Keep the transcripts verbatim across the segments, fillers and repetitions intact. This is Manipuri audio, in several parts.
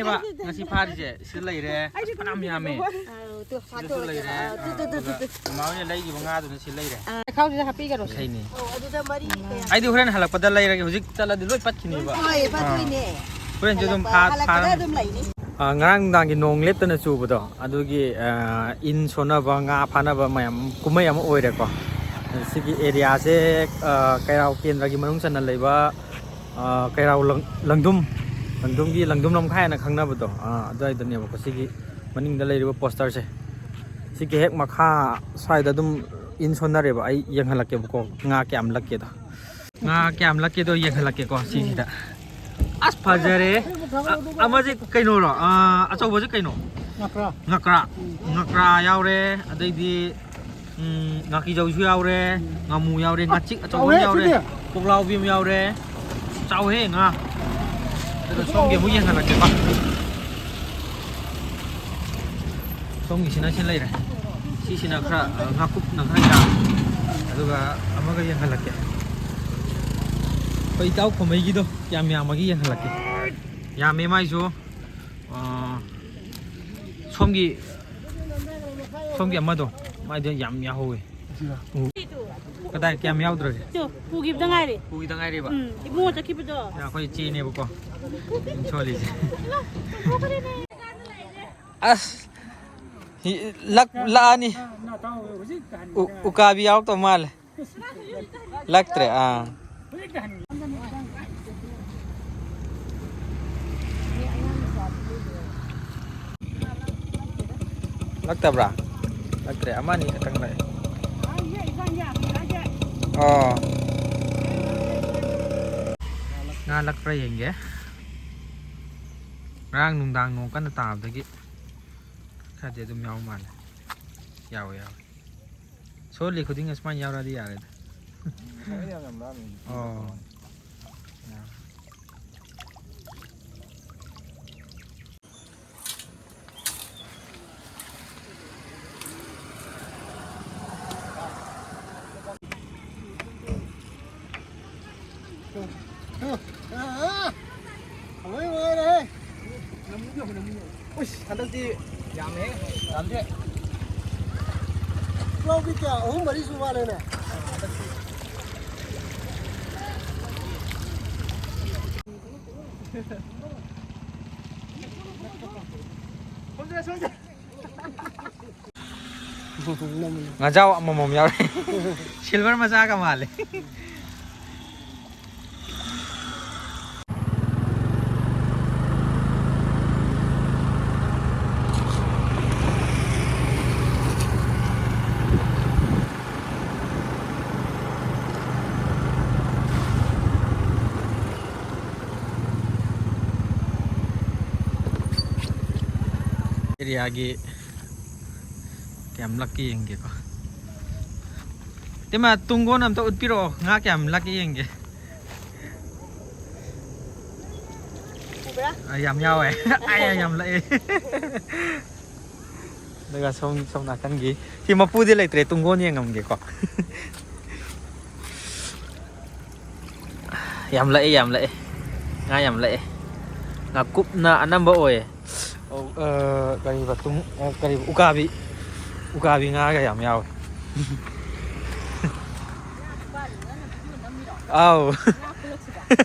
ꯉꯁꯤ ꯐꯥꯔꯤꯁꯦ ꯁꯤꯗ ꯂꯩꯔꯦ꯫ ꯑꯁ, ꯐꯅꯌꯥꯝ ꯌꯥꯝꯃꯦ꯫ ꯑꯥ, ꯇꯨ, ꯁꯤꯗꯁꯨ ꯐꯥꯗꯣꯛꯑꯒꯦ꯫ ꯂꯩꯔꯦ꯫ ꯑꯥ, ꯇꯨ, ꯑꯥ, ꯇꯨ, ꯇꯨ, ꯑꯗꯨꯒ ꯇꯨ, ꯇꯨ꯫ ꯃꯃꯥ ꯍꯣꯏꯅ ꯂꯩꯈꯤꯕ ꯉꯥꯗꯨꯅ ꯁꯤ ꯂꯩꯔꯦ꯫ ꯑꯥ, ꯆꯦꯈꯥꯎꯁꯤꯗ ꯍꯥꯞꯄꯤꯒꯔꯣ꯫ ꯏꯁꯩꯅꯤ꯫ ꯑꯣ, ꯑꯗꯨꯗ ꯃꯔꯤ ꯀꯌꯥ? ꯑꯩꯗꯤ ꯍꯣꯔꯦꯟ ꯍꯜꯂꯛꯄꯗ ꯂꯩꯔꯒꯦ꯫ ꯍꯧꯖꯤꯛ ꯆꯠꯂꯗꯤ ꯂꯣꯏ ꯄꯠꯈꯤꯅꯤꯕ꯫ ꯍꯣꯏ, ꯄꯠꯇꯣꯏꯅꯦ꯫ ꯑꯥ꯫ ꯍꯣꯔꯦꯟꯁꯨ ꯑꯗꯨꯝ ꯍꯜꯂꯛꯄ, ꯐꯥ-, ꯍꯜꯂꯛꯄꯗ ꯐꯥꯔꯝ-, ꯑꯗꯨꯝ ꯂꯩꯅꯤ꯫ ꯑꯥ, ꯉꯔꯥꯡ ꯅꯨꯡꯗꯥꯡꯒꯤ ꯅꯣꯡ ꯂꯦꯞꯇꯅ ꯆꯨꯕꯗꯣ, ꯑꯗꯨꯒꯤ, ꯑꯥ, ꯏꯟ ꯁꯣꯟꯅꯕ, ꯉꯥ ꯐꯥꯅꯕ ꯃꯌꯥꯝ ꯀꯨꯝꯍꯩ ꯑꯃ ꯑꯣꯏꯔꯦꯀꯣ꯫ ꯁꯤꯒꯤ ꯑꯦꯔꯤꯌꯥꯁꯦ, ꯑꯥ, ꯀꯩꯔꯥꯎ ꯀꯦꯟꯗ꯭ꯔꯒꯤ ꯃꯅꯨꯡ ꯆꯟꯅ ꯂꯩꯕ, ꯑꯥ, ꯀꯩꯔꯥꯎ ꯂꯪ-, ꯂꯪꯗꯨꯝ, ꯂꯪꯗꯨꯝꯒꯤ ꯂꯪꯗꯨꯝ ꯂꯝꯈꯥꯏ ꯍꯥꯏꯅ ꯈꯪꯅꯕꯗꯣ, ꯑꯥ, ꯑꯗꯨꯋꯥꯏꯗꯅꯦꯕꯀꯣ꯫ ꯁꯤꯒꯤ ꯃꯅꯤꯡꯗ ꯂꯩꯔꯤꯕ ꯄꯣꯁꯇꯔꯁꯦ, ꯁꯤꯒꯤ ꯍꯦꯛ ꯃꯈꯥ ꯁ꯭ꯋꯥꯏꯗ ꯑꯗꯨꯝ ꯏꯟ ꯁꯣꯟꯅꯔꯦꯕ꯫ ꯑꯩ ꯌꯦꯡꯍꯜꯂꯛꯀꯦꯕꯀꯣ, ꯉꯥ ꯀꯌꯥꯝ ꯂꯛꯀꯦꯗꯣ꯫ ꯉꯥ ꯀꯌꯥꯝ ꯂꯛꯀꯦꯗꯣ ꯌꯦꯡꯍꯜꯂꯛꯀꯦꯀꯣ ꯁꯤꯁꯤꯗ꯫ ꯑꯁ, ꯐꯖꯔꯦ꯫ ꯑ-, ꯑꯃꯁꯦ ꯀꯩꯅꯣꯔꯣ? ꯑ, ꯑꯆꯧꯕꯁꯦ ꯀꯩꯅꯣ? ꯉꯀ꯭ꯔꯥ꯫ ꯉꯀ꯭ꯔꯥ꯫ ꯎꯝ꯫ ꯉꯀ꯭ꯔꯥ ꯌꯥꯎꯔꯦ, ꯑꯗꯩꯗꯤ, ꯎꯝ, ꯉꯥꯀꯤꯖꯧꯁꯨ ꯌꯥꯎꯔꯦ, ꯎꯝ꯫ ꯉꯥꯃꯨ ꯌꯥꯎꯔꯦ, ꯉꯥꯆꯤꯛ ꯑꯆꯧꯕ ꯑꯃ ꯆꯥꯎꯔꯦ ꯌꯥꯎꯔꯦ, ꯁꯤꯗꯤ꯫ ꯄꯨꯛꯂꯥꯎꯕꯤ ꯑꯃ ꯌꯥꯎꯔꯦ꯫ ꯆꯥꯎꯍꯦ ꯉꯥ꯫ ꯑꯗꯨꯒ ꯁꯣꯝꯒꯤ ꯑꯃꯨꯛ ꯌꯦꯡꯍꯜꯂꯛꯀꯦꯀꯣ꯫ ꯁꯣꯝꯒꯤꯁꯤꯅ ꯁꯤ ꯂꯩꯔꯦ꯫ ꯁꯤꯁꯤꯅ ꯈꯔ, ꯑ, ꯉꯥꯀꯨꯞꯅ ꯈꯔ ꯌꯥꯝꯃꯤ꯫ ꯑꯗꯨꯒ ꯑꯃꯒ ꯌꯦꯡꯍꯜꯂꯛꯀꯦ꯫ ꯑꯩꯈꯣꯏ ꯏꯇꯥꯎ ꯈꯣꯃꯩꯒꯤꯗꯣ ꯀꯌꯥꯝ ꯌꯥꯝꯃꯒꯦ ꯌꯦꯡꯍꯜꯂꯛꯀꯦ꯫ ꯌꯥꯝꯃꯦ ꯃꯥꯏꯁꯨ꯫ ꯑ, ꯁꯣꯝꯒꯤ, ꯁꯣꯝꯒꯤ ꯑꯃꯗꯣ, ꯃꯥꯏꯗꯣ ꯌꯥꯝ ꯌꯥꯎꯍꯧꯋꯦ꯫ ꯎ꯫ ꯀꯗꯥꯏ, ꯀꯌꯥꯝ ꯌꯥꯎꯗ꯭ꯔꯒꯦ? ꯇꯨ, ꯄꯨꯈꯤꯕꯗ ꯉꯥꯏꯔꯤ꯫ ꯄꯨꯈꯤꯗ ꯉꯥꯏꯔꯤꯕ? ꯎꯝ, ꯏꯕꯨꯡꯉꯣ ꯆꯠꯈꯤꯕꯗꯣ꯫ ꯌꯥ, ꯑꯩꯈꯣꯏ ꯆꯦꯅꯦꯕꯀꯣ꯫ ꯁꯣꯜꯂꯤꯁꯦ꯫ ꯑꯁ, ꯍꯤ-, ꯂꯛ-, ꯂꯥꯛꯑꯅꯤ꯫ ꯎ-, ꯎꯀꯥꯕꯤ ꯌꯥꯎꯔꯛꯇꯧ ꯃꯥꯜꯂꯦ꯫ ꯂꯛꯇ꯭ꯔꯦ, ꯑꯥ꯫ ꯂꯛꯇꯕ꯭ꯔꯥ? ꯂꯛꯇ꯭ꯔꯦ, ꯑꯃ ꯑꯅꯤ ꯈꯛꯇꯪ ꯂꯛꯑꯦ꯫ ꯑꯣ꯫ ꯉꯥ ꯂꯛꯄ꯭ꯔꯥ ꯌꯦꯡꯒꯦ꯫ ꯉꯔꯥꯡ ꯅꯨꯡꯗꯥꯡ ꯅꯣꯡ ꯀꯟꯅ ꯇꯥꯕꯗꯒꯤ ꯈꯔꯗꯤ ꯑꯗꯨꯝ ꯌꯥꯎ ꯃꯥꯜꯂꯦ꯫ ꯌꯥꯎꯋꯦ, ꯌꯥꯎꯋꯦ꯫ ꯁꯣꯜꯂꯤ ꯈꯨꯗꯤꯡ ꯑꯁꯨꯃꯥꯏꯅ ꯌꯥꯎꯔꯛꯑꯗꯤ ꯌꯥꯔꯦꯗ꯫ ꯑꯩꯅ ꯌꯥꯝ ꯌꯥꯝ ꯂꯥꯝꯃꯤ꯫ ꯑꯣ꯫ ꯂꯣꯏ ꯂꯣꯏꯔꯦꯍꯦ꯫ ꯎꯁ, ꯍꯟꯗꯛꯇꯤ ꯌꯥꯝꯃꯦ, ꯌꯥꯝꯗꯦ꯫ ꯄꯨꯛꯂꯥꯎꯕꯤ ꯀꯌꯥ? ꯑꯍꯨꯝ ꯃꯔꯤ ꯁꯨ ꯃꯥꯜꯂꯦꯅꯦ꯫ ꯁꯣꯝꯁꯦ, ꯁꯣꯝꯁꯦ꯫ ꯉꯥꯖꯥꯎ ꯑꯃꯃꯝ ꯌꯥꯎꯔꯦ꯫ ꯁꯤꯜꯚꯔ ꯃꯆꯥꯒ ꯃꯥꯜꯂꯦ꯫ ꯑꯦꯔꯤꯌꯥꯒꯤ ꯀꯌꯥꯝ ꯂꯛꯀꯤ ꯌꯦꯡꯒꯦꯀꯣ꯫ ꯏꯃꯥ, ꯇꯨꯡꯒꯣꯟ ꯑꯝꯇ ꯎꯠꯄꯤꯔꯛꯑꯣ, ꯉꯥ ꯀꯌꯥꯝ ꯂꯛꯀꯤ ꯌꯦꯡꯒꯦ꯫ ꯎꯕ꯭ꯔꯥ? ꯑ, ꯌꯥꯝ ꯌꯥꯎꯋꯦ꯫ ꯑꯥꯏ, ꯌꯥꯝ ꯂꯛꯑꯦ꯫ ꯑꯗꯨꯒ ꯁꯣꯝ, ꯁꯣꯝ ꯅꯥꯀꯟꯒꯤ ꯁꯤ ꯃꯄꯨꯗꯤ ꯂꯩꯇ꯭ꯔꯦ, ꯇꯨꯡꯒꯣꯟ ꯌꯦꯡꯉꯝꯒꯦꯀꯣ꯫ ꯌꯥꯝ ꯂꯛꯑꯦ, ꯌꯥꯝ ꯂꯛꯑꯦ꯫ ꯉꯥ ꯌꯥꯝ ꯂꯛꯑꯦ꯫ ꯉꯥꯀꯨꯞꯅ ꯑꯅꯝꯕ ꯑꯣꯏꯌꯦ꯫ ꯑꯧ, ꯑ, ꯀꯔꯤꯕ, ꯇꯨꯡ-, ꯑ, ꯀꯔꯤꯕ, ꯎꯀꯥꯕꯤ꯫ ꯎꯀꯥꯕꯤ ꯉꯥꯒ ꯌꯥꯝ ꯌꯥꯎꯋꯦ꯫ ꯑꯥꯎ꯫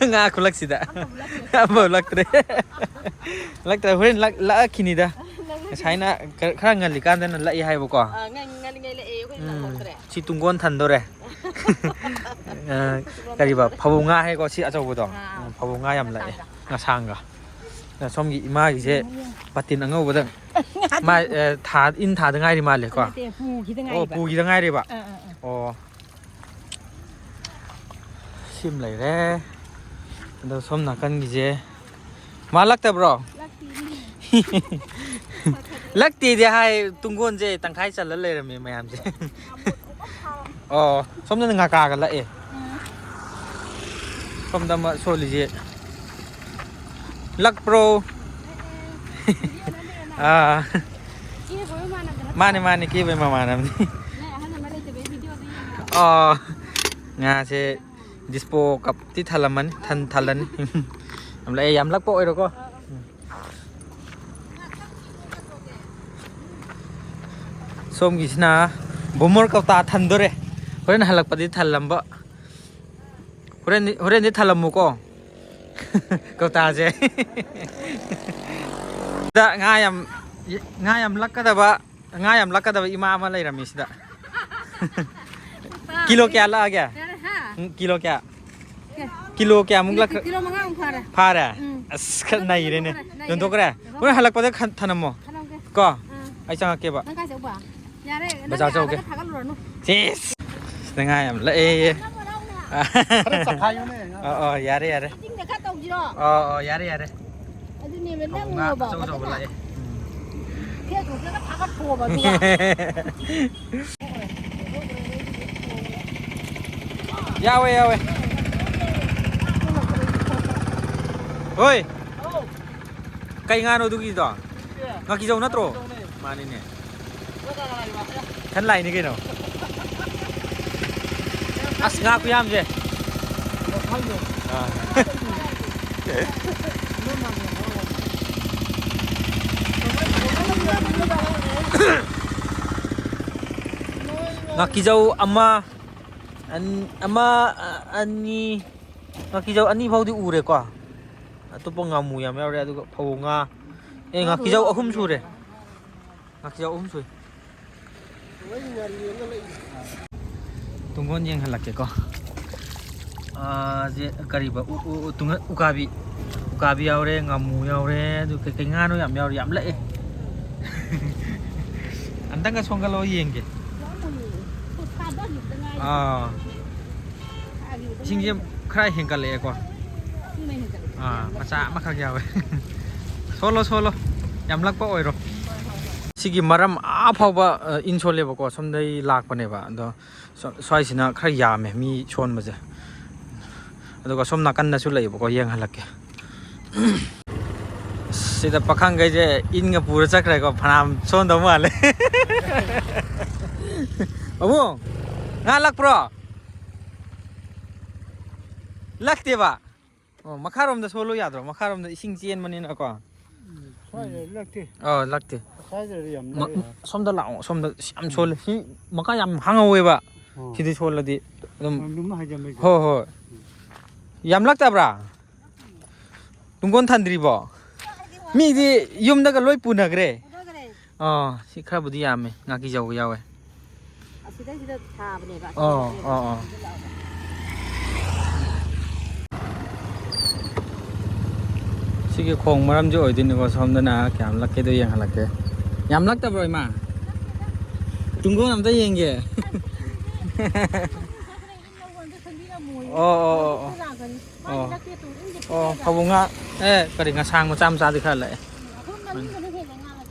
ꯉꯥ ꯈꯨꯂꯛꯁꯤꯗ꯫ ꯑꯝꯐꯥꯎ ꯂꯛꯇ꯭ꯔꯦ꯫ ꯂꯛꯇ꯭ꯔꯦ, ꯍꯣꯔꯦꯟ ꯂꯛ-, ꯂꯛꯑꯛꯈꯤꯅꯤꯗ꯫ ꯉꯁꯥꯏꯅ ꯈꯔ, ꯈꯔ ꯉꯜꯂꯤꯀꯥꯟꯗꯅ ꯂꯛꯏ ꯍꯥꯏꯕꯀꯣ꯫ ꯑ, ꯉꯜ-, ꯉꯜꯂꯤꯉꯩ ꯂꯛꯑꯦ, ꯑꯩꯈꯣꯏꯅ ꯎꯝ꯫ ꯂꯪꯍꯧꯗ꯭ꯔꯦ꯫ ꯁꯤ ꯇꯨꯡꯒꯣꯟ ꯊꯟꯗꯣꯔꯦ꯫ ꯑ, ꯀꯔꯤꯕ, ꯐꯕꯧ ꯉꯥ ꯍꯥꯏꯀꯣ, ꯁꯤ ꯑꯆꯧꯕꯗꯣ꯫ ꯑꯥ, ꯎꯝ, ꯐꯕꯧ ꯉꯥ ꯌꯥꯝ ꯂꯛꯑꯦ꯫ ꯉꯁꯥꯡꯒ꯫ ꯉꯁꯥꯡꯒ꯫ ꯑꯗ ꯁꯣꯝꯒꯤ ꯏꯃꯥꯒꯤꯁꯦ ꯌꯦꯡꯉꯣ, ꯌꯦꯡꯉꯣ꯫ ꯕꯥꯇꯤꯟ ꯑꯉꯧꯕꯗ꯫ ꯃꯥ, ꯑ, ꯊꯥ, ꯏꯟ ꯊꯥꯗ ꯉꯥꯏꯔꯤ ꯃꯥꯜꯂꯦꯀꯣ꯫ ꯅꯠꯇꯦ, ꯄꯨꯈꯤꯗ ꯑꯣ, ꯉꯥꯏꯔꯤꯕ꯫ ꯄꯨꯈꯤꯗ ꯉꯥꯏꯔꯤꯕ꯫ ꯑꯥ, ꯑꯥ, ꯑꯥ꯫ ꯑꯣ꯫ ꯁꯤꯃ ꯂꯩꯔꯦ꯫ ꯑꯗꯣ ꯁꯣꯝ ꯅꯥꯀꯟꯒꯤꯁꯦ ꯃꯥ ꯂꯛꯇꯕ꯭ꯔꯣ? ꯂꯛꯇꯦꯅꯦ꯫ ꯂꯛꯇꯦꯗꯤ ꯍꯥꯏ, ꯇꯨꯡꯒꯣꯟꯁꯦ ꯇꯪꯈꯥꯏ ꯆꯜꯂ ꯂꯩꯔꯝꯃꯦ ꯃꯌꯥꯝꯁꯦ꯫ ꯑꯣ, ꯁꯣꯝꯗꯅ ꯉꯥꯀꯥꯒ ꯂꯛꯑꯦ꯫ ꯎꯝ꯫ ꯁꯣꯝꯗ ꯑꯃ ꯁꯣꯜꯂꯤꯁꯦ꯫ ꯂꯛꯄ꯭ꯔꯣ? ꯑꯥ꯫ ꯀꯦꯕꯒ ꯃꯥꯟꯅꯗꯅ ꯃꯥꯅꯦ, ꯃꯥꯅꯦ, ꯀꯦꯕꯩ ꯃꯃꯥꯟꯅꯕꯅꯤ꯫ ꯅꯣꯏ ꯑꯍꯜ ꯑꯃ ꯂꯩꯇꯕꯩ ꯚꯤꯗꯤꯑꯣꯗ ꯌꯦꯡꯉꯣ꯫ ꯑꯥ꯫ ꯉꯥꯁꯦ ꯗꯤꯁꯄꯣ ꯀꯞꯇꯤ ꯊꯜꯂꯝꯃꯅꯤ, ꯊꯟ-, ꯊꯜꯂꯅꯤ꯫ ꯌꯥꯝ ꯂꯛꯑꯦ, ꯌꯥꯝ ꯂꯛꯄ ꯑꯣꯏꯔꯣꯀꯣ꯫ ꯑꯥ, ꯑꯥ꯫ ꯎꯝ꯫ ꯁꯣꯝꯒꯤꯁꯤꯅ ꯕꯣꯃꯣꯔ ꯀꯧꯇꯥ ꯊꯟꯗꯣꯔꯦ꯫ ꯍꯣꯔꯦꯟ ꯍꯜꯂꯛꯄꯗꯤ ꯊꯜꯂꯝꯕ꯫ ꯍꯣꯔꯦꯟꯗꯤ, ꯍꯣꯔꯦꯟꯗꯤ ꯊꯜꯂꯝꯃꯨꯀꯣ꯫ ꯀꯧꯇꯥꯁꯦ꯫ ꯁꯤꯗ ꯉꯥ ꯌꯥꯝ, ꯉꯥ ꯌꯥꯝ ꯂꯛꯀꯗꯕ, ꯉꯥ ꯌꯥꯝ ꯂꯛꯀꯗꯕ ꯏꯃꯥ ꯑꯃ ꯂꯩꯔꯝꯃꯤ ꯁꯤꯗ꯫ ꯀꯤꯂꯣ ꯀꯌꯥ ꯂꯛꯑꯒꯦ? ꯌꯥꯔꯦ, ꯍꯥ? ꯎꯝ, ꯀꯤꯂꯣ ꯀꯌꯥ? ꯀꯤꯂꯣ ꯀꯌꯥꯃꯨꯛ ꯂꯛ-, ꯀꯤꯂꯣ ꯃꯉꯥꯃꯨꯛ ꯐꯥꯔꯦ꯫ ꯐꯥꯔꯦ? ꯎꯝ꯫ ꯑꯁ, ꯈꯔ ꯅꯩꯔꯦꯅꯦ꯫ ꯅꯩꯔꯦ꯫ ꯌꯣꯟꯊꯣꯛꯈ꯭ꯔꯦ? ꯍꯣꯔꯦꯟ ꯍꯜꯂꯛꯄꯗ ꯈꯟ-, ꯊꯅꯝꯃꯣ꯫ ꯊꯅꯝꯒꯦ꯫ ꯀꯣ? ꯑꯥ꯫ ꯑꯩ ꯆꯪꯉꯛꯀꯦꯕ꯫ ꯅꯪ ꯀꯥꯏ ꯆꯧꯕ? ꯌꯥꯔꯦ, ꯅꯪ ꯕꯖꯥꯔ ꯆꯧꯒꯦ꯫ ꯑꯥꯗ ꯊꯥꯒꯠꯂꯨꯔꯅꯨ꯫ ꯆꯦꯁ! ꯁꯤꯗ ꯉꯥ ꯌꯥꯝ ꯂꯛꯑꯦ꯫ ꯅꯪ ꯃꯅꯥꯎꯅ꯫ ꯈꯔ ꯆꯈꯥꯏꯌꯨꯅꯦ, ꯉꯥ꯫ ꯑꯣ, ꯑꯣ, ꯌꯥꯔꯦ, ꯌꯥꯔꯦ꯫ ꯆꯤꯡꯗ ꯈꯔ ꯇꯧꯁꯤꯔꯣ? ꯑꯣ, ꯑꯣ, ꯌꯥꯔꯦ, ꯌꯥꯔꯦ꯫ ꯑꯗꯨꯅꯦꯕ, ꯐꯕꯧ ꯉꯥ ꯅꯪꯉꯣꯕ ꯑꯆꯧ ꯑꯆꯧꯕ ꯐꯖꯅ ꯂꯛꯑꯦ꯫ ꯎꯝ꯫ ꯐꯦꯁꯕꯨꯛꯇꯒ ꯊꯥꯒꯠꯊꯣꯛꯑꯣꯕ, ꯑꯗꯨꯒ꯫ ꯌꯥꯎꯋꯦ, ꯌꯥꯎꯋꯦ꯫ ꯍꯣꯏ꯫ ꯀꯩ ꯉꯥꯅꯣ ꯑꯗꯨꯒꯤꯗꯣ? ꯉꯥꯀꯤꯖꯧ ꯅꯠꯇ꯭ꯔꯣ? ꯃꯥꯅꯤꯅꯦ꯫ ꯈꯟ ꯂꯥꯛꯏꯅꯤ ꯀꯩꯅꯣ꯫ ꯑꯁ, ꯉꯥ ꯈꯨꯌꯥꯝꯁꯦ꯫ ꯑꯥ꯫ ꯉꯥꯀꯤꯖꯧ ꯑꯃ, ꯑꯟ-, ꯑꯃ, ꯑ-, ꯑꯅꯤ, ꯉꯥꯀꯤꯖꯧ ꯑꯅꯤ ꯐꯥꯎꯗꯤ ꯎꯔꯦꯀꯣ꯫ ꯑꯇꯣꯞꯄ ꯉꯥꯃꯨ ꯌꯥꯝ ꯌꯥꯎꯔꯦ, ꯑꯗꯨꯒ ꯐꯕꯧ ꯉꯥ, ꯑꯦ, ꯉꯥꯀꯤꯖꯧ ꯑꯍꯨꯝ ꯁꯨꯔꯦ꯫ ꯉꯥꯀꯤꯖꯧ ꯑꯍꯨꯝ ꯁꯨꯏ꯫ ꯇꯨꯡꯒꯣꯟ ꯌꯦꯡꯍꯜꯂꯛꯀꯦꯀꯣ꯫ ꯑꯥ, ꯁꯦ ꯀꯔꯤꯕ? ꯎ-, ꯎ-, ꯎ-, ꯇꯨꯡꯍ-, ꯎꯀꯥꯕꯤ꯫ ꯎꯀꯥꯕꯤ ꯌꯥꯎꯔꯦ, ꯉꯥꯃꯨ ꯌꯥꯎꯔꯦ, ꯑꯗꯨ ꯀꯩꯀꯩ ꯉꯥꯅꯣ ꯌꯥꯝ ꯌꯥꯎꯔꯦ, ꯌꯥꯝ ꯂꯛꯑꯦ꯫ ꯑꯝꯇꯪꯒ ꯁꯣꯝꯒꯠꯂꯛꯑꯣ ꯌꯦꯡꯒꯦ꯫ ꯑꯥ꯫ ꯏꯁꯤꯡꯁꯦ ꯈꯔ ꯍꯦꯟꯒꯠꯂꯛꯑꯦꯀꯣ꯫ ꯑꯥ, ꯃꯆꯥ ꯑꯃꯈꯛ ꯌꯥꯎꯋꯦ꯫ ꯁꯣꯜꯂꯣ, ꯁꯣꯜꯂꯣ꯫ ꯌꯥꯝ ꯂꯛꯄ ꯑꯣꯏꯔꯣ꯫ ꯁꯤꯒꯤ ꯃꯔꯝ ꯑꯥ ꯐꯥꯎꯕ, ꯑ, ꯏꯟ ꯁꯣꯜꯂꯦꯕꯀꯣ꯫ ꯁꯣꯝꯗꯩ ꯂꯥꯛꯄꯅꯦꯕ꯫ ꯑꯗꯣ ꯁꯣ-, ꯁ꯭ꯋꯥꯏꯁꯤꯅ ꯈꯔ ꯌꯥꯝꯃꯦ ꯃꯤ ꯁꯣꯟꯕꯁꯦ꯫ ꯑꯗꯨꯒ ꯁꯣꯝ ꯅꯥꯀꯟꯗꯁꯨ ꯂꯩꯌꯦꯕꯀꯣ, ꯌꯦꯡꯍꯜꯂꯛꯀꯦ꯫ ꯁꯤꯗ ꯄꯥꯈꯪꯈꯩꯁꯦ ꯏꯟꯒ ꯄꯨꯔ ꯆꯠꯈ꯭ꯔꯦꯀꯣ, ꯐꯅꯌꯥꯝ ꯁꯣꯟꯗꯧ ꯃꯥꯜꯂꯦ꯫ ꯑꯕꯨꯡ, ꯉꯥ ꯂꯛꯄ꯭ꯔꯣ? ꯂꯛꯇꯦꯕ? ꯑꯣ, ꯃꯈꯥꯔꯣꯝꯗ ꯁꯣꯜꯂꯨ ꯌꯥꯗ꯭ꯔꯣ? ꯃꯈꯥꯔꯣꯝꯗ ꯏꯁꯤꯡ ꯆꯦꯟꯕꯅꯤꯅꯀꯣ꯫ ꯁ꯭ꯋꯥꯏꯗ ꯂꯛꯇꯦ꯫ ꯑꯥ, ꯂꯛꯇꯦ꯫ ꯑꯁ꯭ꯋꯥꯏꯗꯗꯤ ꯌꯥꯝ ꯃ-, ꯂꯛꯑꯦ꯫ ꯁꯣꯝꯗ ꯂꯥꯛꯑꯣ, ꯁꯣꯝꯗ ꯌꯥꯝ ꯁꯣꯜꯂꯦ꯫ ꯁꯤ ꯃꯈꯥ ꯌꯥꯝ ꯍꯥꯡꯍꯧꯋꯦꯕ꯫ ꯑꯣ꯫ ꯁꯤꯗꯤ ꯁꯣꯜꯂꯗꯤ ꯑꯗꯨꯝ꯫ ꯌꯥꯝ ꯂꯨꯝꯅ ꯍꯥꯏꯖꯟꯕꯩꯗꯣ꯫ ꯍꯣꯏ, ꯍꯣꯏ꯫ ꯌꯥꯝ ꯂꯛꯇꯕ꯭ꯔꯥ? ꯇꯨꯡꯒꯣꯟ ꯊꯟꯗ꯭ꯔꯤꯕꯣ? ꯃꯤꯗꯤ ꯌꯨꯝꯗꯒ ꯂꯣꯏ ꯄꯨꯅꯈ꯭ꯔꯦ꯫ ꯄꯨꯅꯈ꯭ꯔꯦ꯫ ꯑꯥ, ꯁꯤ ꯈꯔꯕꯨꯗꯤ ꯌꯥꯝꯃꯦ, ꯉꯥꯀꯤꯖꯧꯒ ꯌꯥꯎꯋꯦ꯫ ꯑꯁꯤꯗꯩꯁꯤꯗ ꯊꯥꯕꯅꯦꯕ, ꯑꯣ, ꯑꯁꯤꯗꯩꯁꯤꯗ ꯑꯣ, ꯑꯣ꯫ ꯁꯤꯒꯤ ꯈꯣꯡ ꯃꯔꯝꯁꯦ ꯑꯣꯏꯗꯣꯏꯅꯤꯀꯣ꯫ ꯁꯣꯝꯗꯅ ꯀꯌꯥꯝ ꯂꯛꯀꯦꯗꯣ ꯌꯦꯡꯍꯜꯂꯛꯀꯦ꯫ ꯌꯥꯝ ꯂꯛꯇꯕ꯭ꯔꯣ, ꯏꯃꯥ? ꯇꯨꯡꯒꯣꯟ ꯑꯝꯇ ꯌꯦꯡꯒꯦ꯫ ꯑꯣ, ꯑꯣ, ꯑꯣ, ꯑꯣ꯫ ꯑꯣ, ꯐꯕꯨꯡ ꯉꯥ, ꯑꯦ, ꯀꯔꯤ, ꯉꯁꯥꯡ ꯃꯆꯥ ꯃꯆꯥꯗꯤ ꯈꯔ ꯂꯛꯑꯦ꯫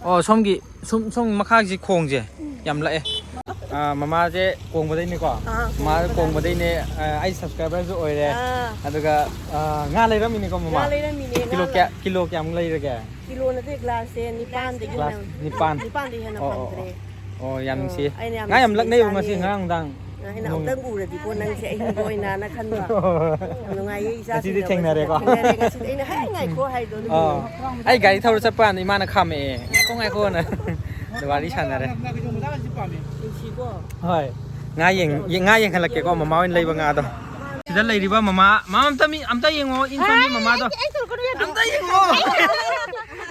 ꯑꯣ, ꯁꯣꯝꯒꯤ, ꯁꯨꯝ, ꯁꯣꯝ ꯃꯈꯥꯒꯤ ꯈꯣꯡꯁꯦ ꯌꯥꯝ ꯂꯛꯑꯦ꯫ ꯑꯥ, ꯃꯃꯥꯁꯦ ꯀꯣꯡꯕꯗꯩꯅꯤꯀꯣ? ꯑꯥ, ꯃꯃꯥꯁꯦ ꯀꯣꯡꯕꯗꯩꯅꯤ꯫ ꯀꯣꯡꯕꯗꯩꯅꯦ, ꯑꯥ, ꯑꯩ subscriberꯁꯨ ꯑꯣꯏꯔꯦ꯫ ꯑꯥ꯫ ꯑꯗꯨꯒ, ꯑꯥ, ꯉꯥ ꯂꯩꯔꯝꯃꯤꯅꯤꯀꯣ, ꯃꯃꯥ? ꯉꯥ ꯂꯩꯔꯝꯃꯤꯅꯦ, ꯀꯤꯂꯣ ꯉꯥ ꯀꯌꯥ, ꯂꯩ-, ꯀꯤꯂꯣ ꯀꯌꯥꯃꯨꯛ ꯂꯩꯔꯒꯦ? ꯀꯤꯂꯣ ꯅꯠꯇꯦ, glassꯁꯦ ꯅꯤꯄꯥꯟꯗꯒꯤ ꯍꯦꯟꯅ, ꯒ꯭ꯂꯥꯁ ꯅꯤꯄꯥꯟ꯫ ꯅꯤꯄꯥꯟꯗꯒꯤ ꯍꯦꯟꯅ ꯑꯣ, ꯑꯣ, ꯐꯪꯗ꯭ꯔꯦ꯫ ꯑꯣ, ꯌꯥꯝ ꯑꯣ, ꯅꯨꯡꯁꯤꯌꯦ꯫ ꯑꯩꯅ ꯌꯥꯝ ꯉꯥ ꯌꯥꯝ ꯅꯨꯡꯁꯤꯕ ꯂꯛꯅꯩꯕ ꯉꯁꯤ ꯏꯆꯥꯅꯤ꯫ ꯉꯔꯥꯡ ꯅꯨꯡꯗꯥꯡ꯫ ꯑꯩꯅ ꯅꯣꯡ ꯑꯃꯨꯛꯇꯪ ꯎꯔꯗꯤꯀꯣ ꯅꯪꯁꯦ ꯑꯍꯤꯡꯕ ꯑꯣꯏꯅꯅ ꯈꯟꯕ꯫ ꯌꯥꯝ ꯅꯨꯡꯉꯥꯏꯌꯦ ꯉꯁꯤꯗꯤ ꯏꯆꯥꯁꯤꯡꯒ ꯊꯦꯡꯅꯔꯦꯀꯣ꯫ ꯊꯦꯡꯅꯔꯦ ꯉꯁꯤꯗꯤ꯫ ꯑꯩꯅ ꯍꯦꯛ ꯉꯥꯏꯈꯣ ꯍꯥꯏꯗꯣ ꯑꯗꯨꯝ ꯑꯥ꯫ ꯌꯦꯡꯉꯣ꯫ ꯑꯩ ꯒꯥꯔꯤ ꯊꯧꯔ ꯆꯠꯄ ꯀꯥꯟꯗ ꯏꯃꯥꯅ ꯈꯥꯝꯃꯛꯑꯦ꯫ "ꯉꯥꯏꯈꯣ, ꯉꯥꯏꯈꯣꯅ"꯫ ꯑꯗ ꯋꯥꯔꯤ ꯁꯥꯟꯅꯔꯦ꯫ ꯅꯨꯡꯁꯤꯀꯣ꯫ ꯍꯣꯏ꯫ ꯉꯥ ꯌꯦꯡ-, ꯉꯥ ꯌꯦꯡꯍꯜꯂꯛꯀꯦꯀꯣ, ꯃꯃꯥ ꯍꯣꯏꯅ ꯂꯩꯕ ꯉꯥꯗꯣ꯫ ꯁꯤꯗ ꯂꯩꯔꯤꯕ ꯃꯃꯥ, ꯃꯃꯥ ꯑꯝꯇ ꯃꯤ, ꯑꯝꯇ ꯌꯦꯡꯉꯣ, ꯏꯟ ꯁꯣꯟꯕꯤ ꯃꯃꯥꯗꯣ꯫ ꯑꯩ ꯇꯧꯔꯛꯀꯅꯨ ꯌꯥꯗ꯭ꯔꯣ? ꯑꯝꯇ ꯌꯦꯡꯉꯣ꯫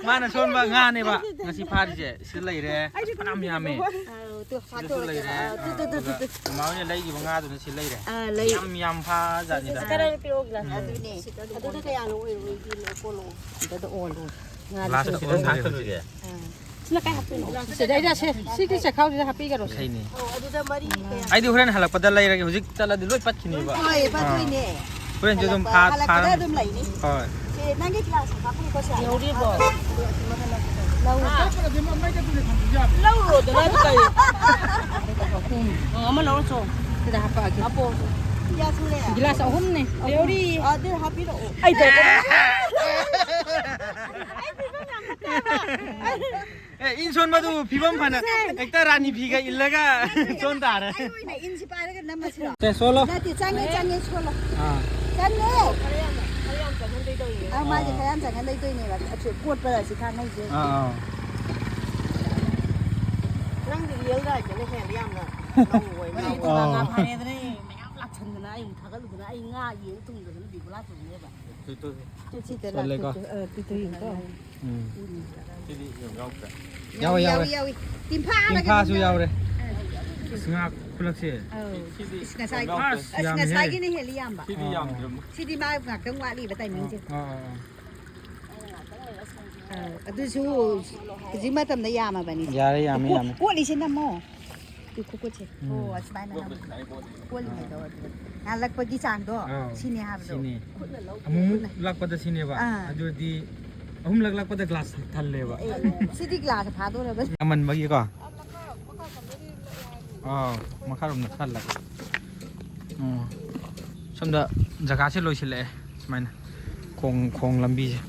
ꯃꯥꯅ ꯁꯣꯟꯕ ꯉꯥꯅꯦꯕ ꯉꯁꯤ ꯐꯥꯔꯤꯁꯦ꯫ ꯁꯤꯗ ꯂꯩꯔꯦ꯫ ꯑꯁ, ꯐꯅꯌꯥꯝ ꯌꯥꯝꯃꯦ꯫ ꯑꯧ, ꯇꯨ, ꯁꯤꯗꯁꯨ ꯍꯥꯠꯇꯣꯛꯑꯒꯦ꯫ ꯂꯩꯔꯦ꯫ ꯑꯥ, ꯇꯨ, ꯇꯨ, ꯇꯨ, ꯑꯗꯨꯒ ꯇꯨ, ꯇꯨ꯫ ꯃꯃꯥ ꯍꯣꯏꯅ ꯂꯩꯈꯤꯕ ꯉꯥꯗꯨꯅ ꯁꯤ ꯂꯩꯔꯦ꯫ ꯑꯥ, ꯂꯩ꯫ ꯌꯥꯝ ꯌꯥꯝ ꯐꯥꯖꯥꯠꯅꯤꯗ꯫ ꯈꯔ ꯄꯤꯔꯛꯑꯣ, ꯒ꯭ꯂꯥꯁ꯫ ꯑꯗꯨꯅꯦ꯫ ꯑꯗꯨꯅ ꯀꯌꯥꯅꯣ ꯑꯣꯏꯔꯣ? ꯑꯝꯇꯗ ꯑꯣꯜꯂꯣ꯫ ꯒ꯭ꯂꯥꯁ ꯁꯤꯗ ꯑꯣꯜꯂꯣ꯫ ꯁꯤꯗ ꯀꯥꯏ ꯍꯥꯞꯇꯣꯏꯅꯣ? ꯑꯥ꯫ ꯁꯤꯅ ꯀꯥꯏ ꯍꯥꯞꯇꯣꯏꯅꯣ? ꯁꯤꯗꯩꯗ ꯁꯦ, ꯁꯤꯒꯤ ꯆꯦꯈꯥꯎꯁꯤꯗ ꯍꯥꯞꯄꯤꯒꯔꯣ ꯁꯦ꯫ ꯏꯁꯩꯅꯦ꯫ ꯑꯧ, ꯑꯗꯨꯗ ꯃꯔꯤ ꯀꯌꯥ? ꯑꯩꯗꯤ ꯍꯣꯔꯦꯟ ꯍꯜꯂꯛꯄꯗ ꯂꯩꯔꯒꯦ, ꯍꯧꯖꯤꯛ ꯆꯠꯂꯗꯤ ꯂꯣꯏ ꯄꯠꯈꯤꯅꯤꯕ꯫ ꯍꯣꯏ, ꯄꯠꯇꯣꯏꯅꯦ꯫ ꯑꯥ꯫ ꯍꯣꯔꯦꯟꯁꯨ ꯑꯗꯨꯝ ꯍꯜꯂꯛꯄ-, ꯐꯥ-, ꯍꯜꯂꯛꯄꯗ ꯐꯥꯔꯝ-, ꯑꯗꯨꯝ ꯂꯩꯅꯤ꯫ ꯍꯣꯏ꯫ ꯁꯦ, ꯅꯪꯒꯤ ꯒ꯭ꯂꯥꯁ ꯍꯥꯞꯄꯅꯤꯀꯣ ꯁꯦ꯫ ꯌꯧꯔꯤꯕꯣ? ꯂꯧꯔꯣꯗꯅ ꯑꯗꯨ ꯀꯔꯤ? ꯑ, ꯑꯃ ꯂꯧꯔꯣ ꯆꯣ꯫ ꯁꯤꯗ ꯍꯥꯞꯄꯛꯑꯒꯦ꯫ ꯍꯥꯞꯄꯣ꯫ ꯀꯌꯥ ꯁꯨꯔꯦ? ꯒꯤꯂꯥꯁ ꯑꯍꯨꯝꯅꯦ꯫ ꯌꯧꯔꯤ꯫ ꯑꯗꯨ ꯍꯥꯞꯄꯤꯔꯛꯑꯣ꯫ ꯑꯩ ꯇꯧꯔꯛꯀꯅꯤ꯫ ꯑꯦ, ꯏꯟ ꯁꯣꯟꯕꯗꯨ ꯐꯤꯕꯝ ꯐꯅ ꯍꯦꯛꯇ ꯔꯥꯅꯤ ꯐꯤꯒ ꯏꯜꯂꯒ ꯆꯣꯟ ꯇꯥꯔꯦ꯫ ꯑꯩ ꯑꯣꯏꯅ ꯏꯟꯁꯤ ꯄꯥꯏꯔꯒ ꯅꯝꯃꯁꯤꯔꯣ? ꯁꯦ, ꯁꯣꯜꯂꯣ꯫ ꯅꯠꯇꯦ, ꯆꯪꯉꯦ, ꯆꯪꯉꯦ, ꯁꯣꯜꯂꯣ꯫ ꯑꯥ꯫ ꯆꯪꯉꯦ꯫ ꯈꯔ ꯌꯥꯝꯅ, ꯈꯔ ꯌꯥꯝ ꯆꯪꯍꯟꯗꯣꯏ ꯇꯧꯔꯤꯅꯦ꯫ ꯑ, ꯃꯥꯁꯦ ꯈꯔ ꯌꯥꯝ ꯆꯪꯉ ꯂꯩꯗꯣꯏꯅꯦꯕ, ꯑꯆꯣꯏ ꯀꯣꯠꯄꯗ ꯑꯁꯤ ꯈꯥꯡꯉꯩꯁꯦ꯫ ꯑꯥ, ꯑꯥ꯫ ꯅꯪꯗꯤ ꯔꯤꯌꯦꯜ ꯒꯥꯏꯗꯅ ꯍꯦꯜꯂꯦ ꯌꯥꯝꯅ꯫ ꯂꯧ ꯑꯣꯏꯅ꯫ ꯃꯣꯏꯗꯤ ꯇꯨꯔꯥ ꯉꯥ ꯑꯣ꯫ ꯐꯥꯔꯦꯗꯅ ꯃꯌꯥꯝ ꯂꯥꯛꯁꯟꯗꯅ ꯑꯩ ꯑꯃꯨꯛ ꯊꯥꯒꯠꯂꯨꯗꯅ ꯑꯩ ꯉꯥ ꯌꯦꯟ ꯊꯨꯡꯗꯗꯅ ꯕꯤꯕꯨꯂꯥ ꯆꯨꯝꯅꯦꯕ꯫ ꯇꯨ, ꯇꯨ, ꯇꯨ꯫ ꯇꯨ ꯁꯤꯗ ꯆꯠꯂꯦꯀꯣ꯫ ꯂꯥꯛꯇꯣꯏꯁꯦ꯫ ꯑ, ꯇꯨ, ꯇꯨ ꯌꯦꯡꯉꯨꯀꯣ꯫ ꯎꯝ꯫ ꯎꯝ꯫ ꯁꯤꯗꯤ ꯌꯥꯝ ꯌꯥꯎꯗ꯭ꯔꯦ꯫ ꯌꯥꯎꯋꯦ, ꯌꯥꯎꯋꯦ, ꯌꯥꯎꯋꯦ꯫ ꯌꯥꯎꯋꯤ꯫ ꯇꯤꯝꯐꯥ ꯍꯥꯏꯔꯒ ꯇꯤꯝꯐꯥꯁꯨ ꯑꯗꯨꯝ ꯌꯥꯎꯔꯦ꯫ ꯌꯥꯎꯔꯦ꯫ ꯑꯁ, ꯉꯥ ꯈꯨꯂꯛꯁꯦ꯫ ꯑꯧ꯫ ꯁꯤꯗꯤ ꯑꯁ, ꯉꯁꯥꯏ-, ꯌꯥꯝ ꯌꯥꯎꯗ꯭ꯔꯦ꯫ ꯑꯁ, ꯌꯥꯝꯃꯤꯍꯦ꯫ ꯉꯁꯥꯏꯒꯤꯅ ꯍꯦꯜꯂꯤ ꯌꯥꯝꯕ꯫ ꯁꯤꯗꯤ ꯑꯥ, ꯌꯥꯝꯗ꯭ꯔꯦ ꯑꯃꯨꯛ꯫ ꯁꯤꯗꯤ ꯃꯥ ꯉꯥꯛꯇꯪ ꯋꯥꯠꯂꯤꯕ ꯑꯥ, ꯇꯥꯏꯃꯤꯡꯁꯦ꯫ ꯑꯥ, ꯑꯥ, ꯑꯥ꯫ ꯑ, ꯑꯗꯨꯁꯨ ꯍꯧꯖꯤꯛ ꯃꯇꯝꯗ ꯌꯥꯝꯃꯕꯅꯤ꯫ ꯌꯥꯔꯦ, ꯌꯥꯝꯃꯦ, ꯀꯣ-, ꯌꯥꯝꯃꯦ꯫ ꯀꯣꯠꯂꯤꯁꯦ ꯅꯝꯃꯣ꯫ ꯇꯨ ꯈꯨꯀꯨꯠꯁꯦ꯫ ꯎꯝ꯫ ꯑꯣ, ꯑꯁꯨꯃꯥꯏꯅ ꯅꯝꯃꯣ꯫ ꯀꯣꯜꯂꯤꯉꯩꯗꯣ ꯑꯗꯨꯗ ꯉꯥꯜꯂꯛꯄꯒꯤ ꯆꯥꯡꯗꯣ ꯑꯥ, ꯁꯤꯅꯦ ꯍꯥꯏꯕꯗꯣ꯫ ꯁꯤꯅꯦ꯫ ꯈꯨꯠꯅ ꯂꯧ-, ꯑꯃꯨꯛꯃꯨꯛ ꯈꯨꯠꯅ꯫ ꯂꯥꯛꯄꯗ ꯁꯤꯅꯦꯕ꯫ ꯑꯥ꯫ ꯑꯗꯨꯗꯤ ꯑꯍꯨꯝꯂꯛ ꯂꯥꯛꯄꯗ ꯒ꯭ꯂꯥꯁ ꯊꯜꯂꯦꯕ꯫ ꯑꯦ, ꯁꯤꯗꯤ ꯒ꯭ꯂꯥꯁ ꯐꯥꯗꯣꯔꯕꯅꯤ꯫ ꯌꯥꯝꯃꯟꯕꯒꯤꯀꯣ꯫ ꯑꯥ, ꯃꯈꯥꯔꯣꯝꯗ ꯊꯜꯂꯒꯦ꯫ ꯎꯝ꯫ ꯁꯣꯝꯗ ꯖꯒꯥꯁꯦ ꯂꯣꯏꯁꯤꯜꯂꯛꯑꯦ ꯁꯨꯃꯥꯏꯅ꯫ ꯈꯣꯡ, ꯈꯣꯡ ꯂꯝꯕꯤꯁꯦ꯫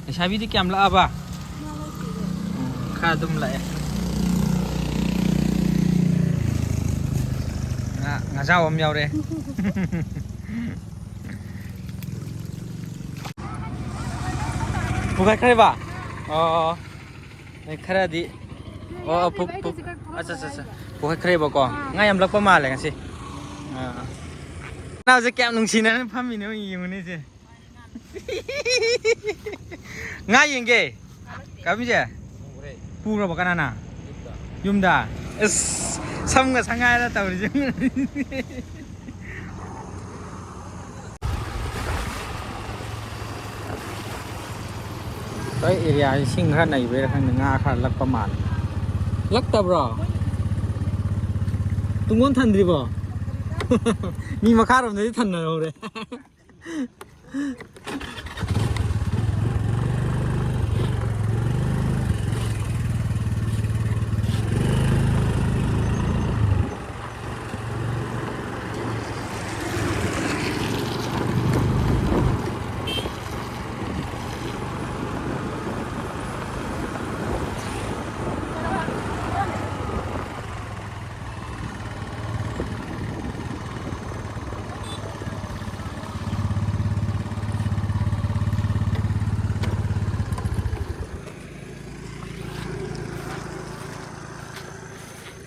ꯂꯩꯁꯥꯕꯤꯗꯤ ꯀꯌꯥꯝ ꯂꯥꯛꯑꯕ? ꯎꯝ, ꯈꯔ ꯑꯗꯨꯝ ꯂꯥꯛꯑꯦ꯫ ꯉꯥ, ꯉꯥꯖꯥꯎ ꯑꯃ ꯌꯥꯎꯔꯦ꯫ ꯄꯨꯈꯠꯈ꯭ꯔꯦꯕ? ꯑꯣ꯫ ꯑꯩ ꯈꯔꯗꯤ, ꯑꯣ, ꯑꯣ, ꯄꯨ-, ꯄꯨ-, ꯑꯠꯆꯥ, ꯑꯠꯆꯥ, ꯑꯠꯆꯥ꯫ ꯄꯨꯈꯠꯈ꯭ꯔꯦꯕꯀꯣ꯫ ꯑꯥ꯫ ꯉꯥ ꯌꯥꯝ ꯂꯛꯄ ꯃꯥꯜꯂꯦ ꯉꯁꯤ꯫ ꯑꯥ꯫ ꯅꯥꯎꯁꯦ ꯀꯌꯥꯝ ꯅꯨꯡꯁꯤꯅꯅ ꯐꯝꯃꯤꯅꯣ ꯌꯦꯡꯉꯨꯅꯦ ꯁꯦ꯫ ꯉꯥ ꯌꯦꯡꯒꯦ꯫ ꯀꯥꯕꯤꯁꯦ? ꯄꯨꯈ꯭ꯔꯕ ꯀꯅꯥꯅ? ꯌꯨꯝꯗ꯫ ꯑꯁ, ꯁꯝꯒ ꯁꯪꯒꯥꯏꯔ ꯇꯧꯔꯤꯁꯦ꯫ ꯑꯩꯈꯣꯏ ꯑꯦꯔꯤꯌꯥꯁꯤ ꯏꯁꯤꯡ ꯈꯔ ꯅꯩꯕꯩꯔꯥ ꯈꯪꯗꯦ, ꯉꯥ ꯈꯔ ꯂꯛꯄ ꯃꯥꯜꯂꯦ꯫ ꯂꯛꯇꯕ꯭ꯔꯣ? ꯇꯨꯡꯒꯣꯟ ꯊꯟꯗ꯭ꯔꯤꯕꯣ? ꯃꯤ ꯃꯈꯥꯔꯣꯝꯗꯗꯤ ꯊꯟꯅꯍꯧꯔꯦ꯫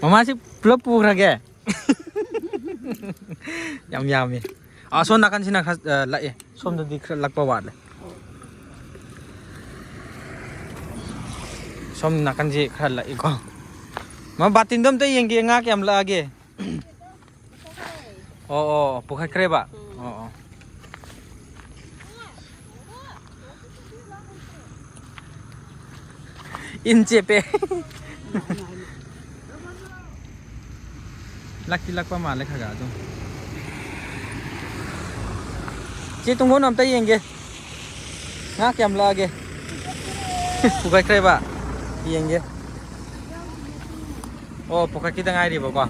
ꯃꯃꯥꯁꯤ ꯄꯨꯂꯞ ꯄꯨꯈ꯭ꯔꯒꯦ꯫ ꯌꯥꯝ ꯌꯥꯝꯃꯤ꯫ ꯑꯥ, ꯁꯣꯝ ꯅꯥꯀꯟꯁꯤꯅ ꯈꯔ, ꯑ, ꯂꯥꯛꯑꯦ꯫ ꯁꯣꯝꯗꯗꯤ ꯈꯔ ꯂꯥꯛꯄ ꯋꯥꯠꯂꯦ꯫ ꯁꯣꯝ ꯅꯥꯀꯟꯁꯤ ꯈꯔ ꯂꯥꯛꯏꯀꯣ꯫ ꯃꯥ ꯕꯥꯇꯤꯟꯗꯣ ꯑꯝꯇ ꯌꯦꯡꯒꯦ, ꯉꯥ ꯀꯌꯥꯝ ꯂꯥꯛꯑꯒꯦ? ꯑꯣ, ꯑꯣ, ꯄꯨꯈꯠꯈ꯭ꯔꯦꯕ? ꯎꯝ꯫ ꯑꯣ, ꯑꯣ꯫ ꯏꯟ ꯆꯦꯞꯄꯦ꯫ ꯂꯛꯇꯤ ꯂꯛꯄ ꯃꯥꯜꯂꯦ ꯈꯔ ꯈꯔ ꯑꯗꯨꯝ꯫ ꯆꯦ ꯇꯨꯡꯒꯣꯟ ꯑꯝꯇ ꯌꯦꯡꯒꯦ꯫ ꯉꯥ ꯀꯌꯥꯝ ꯂꯛꯑꯒꯦ? ꯄꯨꯈꯠꯈ꯭ꯔꯦꯕ? ꯌꯦꯡꯒꯦ꯫ ꯑꯣ, ꯄꯨꯈꯠꯈꯤꯗ ꯉꯥꯏꯔꯤꯕꯀꯣ? ꯑꯣ꯫